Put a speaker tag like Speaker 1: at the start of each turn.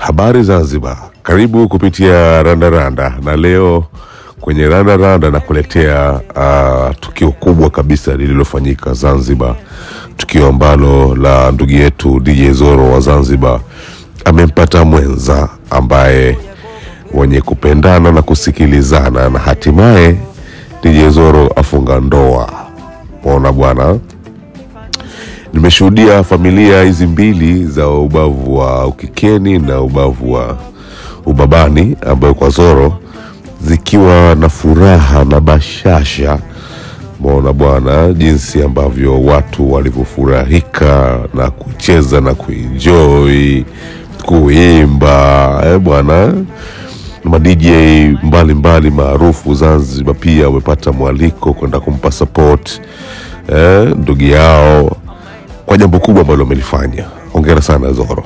Speaker 1: Habari Zanzibar, karibu kupitia Randaranda na leo kwenye Randaranda nakuletea tukio kubwa kabisa lililofanyika Zanzibar, tukio ambalo la ndugu yetu DJ Zoro wa Zanzibar amempata mwenza ambaye wenye kupendana na kusikilizana na hatimaye DJ Zoro afunga ndoa. Ona bwana, nimeshuhudia familia hizi mbili za ubavu wa ukikeni na ubavu wa ubabani, ambayo kwa Zoro zikiwa na furaha na bashasha. Maona bwana, jinsi ambavyo watu walivyofurahika na kucheza na kuenjoy kuimba, bwana ma DJ mbalimbali maarufu Zanzibar pia wamepata mwaliko kwenda kumpa support ndugu yao kwa jambo kubwa ambalo wamelifanya. Hongera sana Zoro.